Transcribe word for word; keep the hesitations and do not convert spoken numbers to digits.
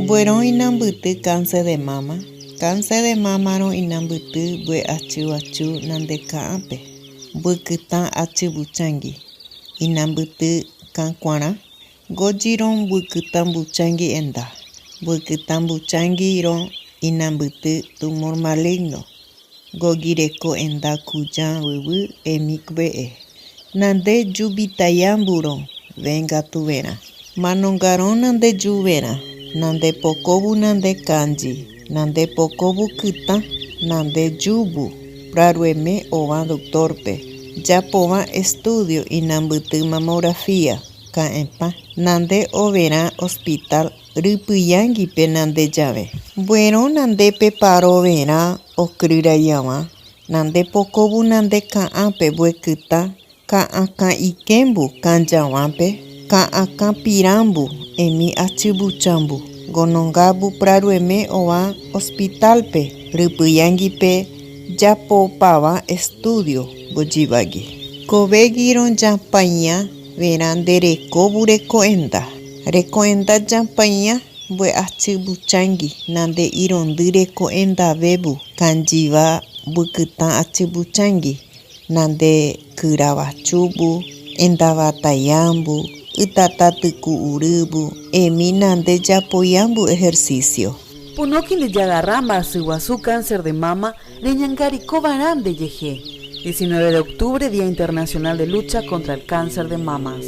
Buerõ inambytï cáncer de mama. Cáncer de mama rõ inambytï bue achu achu nande ka'ãpe. Bükütã achu buchangui. Inambytï kakuarã. Goyi rõ bükütã buchangui enda. Bükütã buchangui rõ inambytï tumor maligno. Gogi reko enda kuya wiwi emi kbe'e. Nande yubi tayambu rõ, wenga tuwerã. Manonga rõ nande yuwerã, nande pokobu nande kanyi, nande pokobu kutã, nande yubu, prarueme owã doctorpe. Yapo wã estudio inambytï mamografía, ka'ẽpã. Nande owerã hospital rypyangüipe nande yave. Buerõ nande peparo owerã okrira yawã, nande pokobu nande ka'ãpe bükütã, ka'akã ikembu kayawãpe, ka'akã pirambu emi achu buchambu, gonongabu prarueme owã hospitalpe, rypyangüipe yapopa wã estudio goyibagi. Kobegi rõ yapaia werã nde rekobu reko enda. Reko enda yapaia bue achu buchangui, nande irondu reko enda webu, kanyiwa bükütã achu buchangui, nande kura wa chubu, enda wa tayambu, ita tatü ku urübu, emi nande yapoyambu ejercicio. Punoki nde yagarrama suwa su cáncer de mama, de ñangari kobarande yeje. Diecinueve de octubre, Día Internacional de Lucha contra el Cáncer de Mamas.